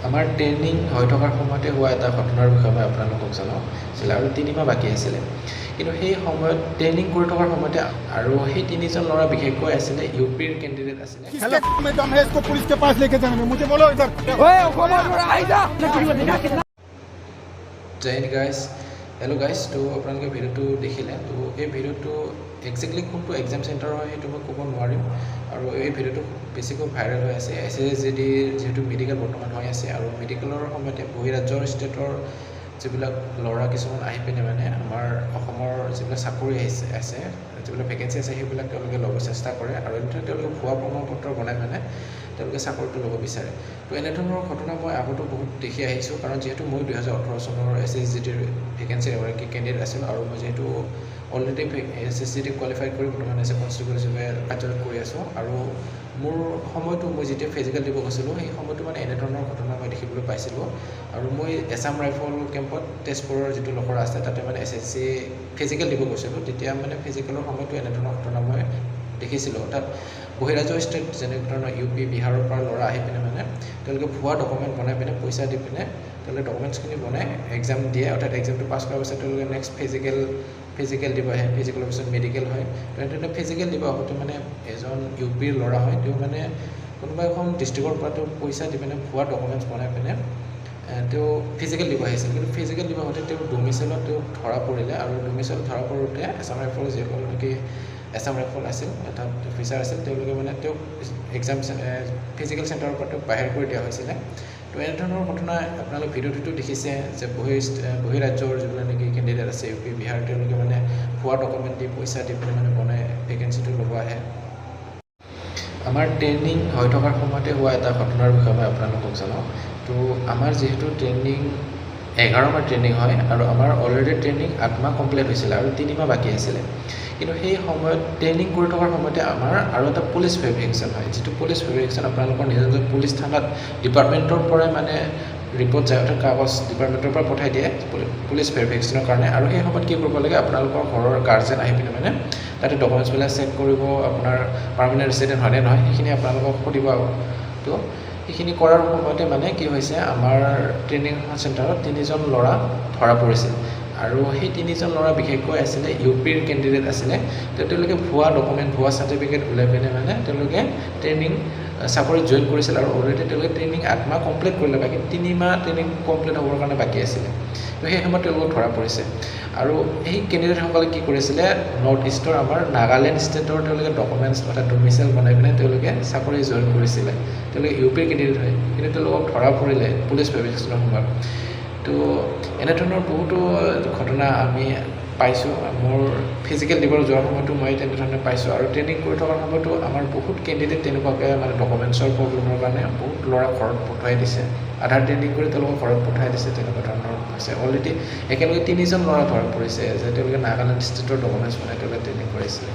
আমাৰ ট্ৰেইনিং হৈ থকাৰ সময়তে হোৱা এটা ঘটনাৰ বিষয়ে মই আপোনালোকক জনাওঁ আছিলে আৰু 3 মাহ বাকী আছিলে। কিন্তু সেই সময়ত ট্ৰেইনিং কৰি থকাৰ সময়তে আৰু সেই তিনিজন ল'ৰা বিশেষকৈ আছিলে ইউ পিৰ কেণ্ডিডেট আছিলে। किसके में दम है इसको पुलिस के पास लेके जाने में? मुझे बोलो इधर। জয় হিন্দ গাইজ, হেল্ল' গাইজ। তো আপোনালোকে ভিডিঅ'টো দেখিলে। তো এই ভিডিঅ'টো একজেক্টলি কোনটো এক্সাম চেণ্টাৰ হয়, সেইটো মই ক'ব নোৱাৰিম। আৰু এই ভিডিঅ'টো খুব বেছিকৈ ভাইৰেল হৈ আছে। এছ এছ জি ডিৰ যিহেতু মেডিকেল বৰ্তমান হৈ আছে আৰু মেডিকেলৰ সময়তে বহিৰাজ্যৰ ষ্টেটৰ যিবিলাক ল'ৰা কিছুমান আহি পিনে মানে আমাৰ অসমৰ যিবিলাক চাকৰি আহিছে আছে, যিবিলাক ভেকেঞ্চি আছে, সেইবিলাক তেওঁলোকে ল'ব চেষ্টা কৰে আৰু এনেধৰণে তেওঁলোকে ভুৱা প্ৰমাণ পত্ৰ বনাই মানে তেওঁলোকে চাকৰিটো ল'ব বিচাৰে। তো এনেধৰণৰ ঘটনা মই আগতো বহুত দেখি আহিছোঁ, কাৰণ যিহেতু মই 2018 চনৰ এছ এছ জি ডিৰ ভেকেঞ্চিৰ এগৰাকী কেণ্ডিডেট আছিলোঁ আৰু মই যিহেতু already S S G D qualify কৰি বৰ্তমান এজ এ কনষ্টেবল হিচাপে কাৰ্যৰত কৰি আছোঁ। আৰু মোৰ সময়টো মই যেতিয়া ফিজিকেল দিব গৈছিলোঁ, সেই সময়টো মানে এনেধৰণৰ ঘটনা মই দেখিবলৈ পাইছিলোঁ। আৰু মই এছাম ৰাইফল কেম্পত, তেজপুৰৰ যিটো লখৰা আছে, তাতে মানে এছ এছ চি ফিজিকেল দিব গৈছিলোঁ। তেতিয়া মানে ফিজিকেলৰ সময়তো এনেধৰণৰ ঘটনা মই দেখিছিলোঁ। অৰ্থাৎ বহিৰাজ্যৰ ষ্টেট যেনে ধৰণৰ ইউ পি, বিহাৰৰ পৰা ল'ৰা আহি পিনে মানে তেওঁলোকে ভুৱা ডকুমেণ্ট বনাই পিনে, পইচা দি পিনে তেওঁলোকে ডকুমেণ্টছখিনি বনাই এক্সাম দিয়ে। অৰ্থাৎ এক্সামটো পাছ কৰাৰ পিছত তেওঁলোকে নেক্সট ফিজিকেল দিব আহে। ফিজিকেলৰ পিছত মেডিকেল হয়। তেনেধৰণে ফিজিকেল দিব আহোঁতে মানে এজন ইউ পিৰ ল'ৰা হয়, তেওঁ মানে কোনোবা এখন ডিষ্ট্ৰিক্টৰ পৰা তেওঁ পইচা দি পিনে ভুৱা ডকুমেণ্টছ বনাই পিনে তেওঁ ফিজিকেল দিব আহিছিল। কিন্তু ফিজিকেল দিব আহোঁতে তেওঁ ডমিচাইলত তেওঁ ধৰা পৰিলে আৰু ডমিচাইলত ধৰা পৰোঁতে এছাম ৰাইফলৰ যিসকল নেকি এছাম ৰাইফল আছিল, অৰ্থাৎ অফিচাৰ আছিল, তেওঁলোকে মানে তেওঁক এক্সাম ফিজিকেল চেণ্টাৰৰ পৰা তেওঁক বাহিৰ কৰি দিয়া হৈছিলে। তো এনেধৰণৰ ঘটনা আপোনালোক ভিডিঅ'টোতো দেখিছে যে বহিৰাজ্যৰ যিবিলাক নেকি কেণ্ডিডেট আছে, ইউ পি, বিহাৰ, তেওঁলোকে মানে ভুৱা ডকুমেণ্ট দি, পইচা দি পিনে মানে বনাই ভেকেঞ্চিটো ল'ব আহে। আমাৰ ট্ৰেইনিং হৈ থকাৰ সময়তে হোৱা এটা ঘটনাৰ বিষয়ে মই আপোনালোকক জনাওঁ। তো আমাৰ যিহেতু ট্ৰেইনিং 11 মাহ ট্ৰেইনিং হয় আৰু আমাৰ অলৰেডি ট্ৰেইনিং 8 মাহ কমপ্লিট হৈছিলে আৰু 3 মাহ বাকী আছিলে। কিন্তু সেই সময়ত ট্ৰেইনিং কৰি থকাৰ সময়তে আমাৰ আৰু এটা পুলিচ ভেৰিফিকেশ্যন হয়, যিটো পুলিচ ভেৰিফিকেশ্যন আপোনালোকৰ নিজৰ নিজৰ পুলিচ থানাত ডিপাৰ্টমেণ্টৰ পৰাই মানে ৰিপৰ্ট যায়, অৰ্থাৎ কাগজ ডিপাৰ্টমেণ্টৰ পৰা পঠাই দিয়ে পুলিচ ভেৰিফিকেশ্যনৰ কাৰণে। আৰু সেই সময়ত কি কৰিব লাগে? আপোনালোকৰ ঘৰৰ গাৰ্জেন আহি পিনে মানে তাতে ডকুমেণ্টছবিলাক চেক কৰিব, আপোনাৰ পাৰ্মানেণ্ট ৰেচিডেণ্ট হয়নে নহয়, সেইখিনি আপোনালোকক সুধিব। তো সেইখিনি কৰাৰ সময়তে মানে কি হৈছে, আমাৰ ট্ৰেইনিং চেণ্টাৰত তিনিজন ল'ৰা ধৰা পৰিছিল আৰু সেই তিনিজন ল'ৰা বিশেষকৈ আছিলে ইউ পিৰ কেণ্ডিডেট আছিলে। তো তেওঁলোকে ভুৱা ডকুমেণ্ট, ভুৱা চাৰ্টিফিকেট ওলাই পিনে মানে তেওঁলোকে ট্ৰেইনিং চাকৰিত জইন কৰিছিল আৰু অলৰেডি তেওঁলোকে ট্ৰেইনিং 8 মাহ কমপ্লিট কৰিলে, বাকী 3 মাহ ট্ৰেইনিং কমপ্লিট হ'বৰ কাৰণে বাকী আছিলে। তো সেই সময়ত তেওঁলোকক ধৰা পৰিছে। আৰু সেই কেণ্ডিডেটসকলে কি কৰিছিলে? নৰ্থ ইষ্টৰ আমাৰ নাগালেণ্ড ষ্টেটৰ তেওঁলোকে ডকুমেণ্টছ, অৰ্থাৎ ডমিচাইল বনাই পিনে তেওঁলোকে চাকৰি জইন কৰিছিলে। তেওঁলোকে ইউ পিৰ কেণ্ডিডেট হয়, কিন্তু তেওঁলোকক ধৰা পৰিলে পুলিচ ভেৰিফিকেশ্যনৰ সময়ত। তো এনেধৰণৰ বহুতো ঘটনা আমি পাইছোঁ। মোৰ ফিজিকেল দিব যোৱাৰ সময়তো মই তেনেধৰণে পাইছোঁ আৰু ট্ৰেইনিং কৰি থকাৰ সময়তো আমাৰ বহুত কেণ্ডিডেট তেনেকুৱাকৈ মানে ডকুমেণ্টছৰ প্ৰব্লেমৰ কাৰণে বহুত ল'ৰা ঘৰত পঠাই দিছে। আধা ট্ৰেইনিং কৰি তেওঁলোকক ঘৰত পঠাই দিছে, তেনেকুৱা ধৰণৰ হৈছে। অলৰেডি একেলগে তিনিজন ল'ৰা ধৰা পৰিছে যে তেওঁলোকে নাগালেণ্ড ষ্টেটৰ ডকুমেণ্টছ বনাই তেওঁলোকে ট্ৰেইনিং কৰিছিলে।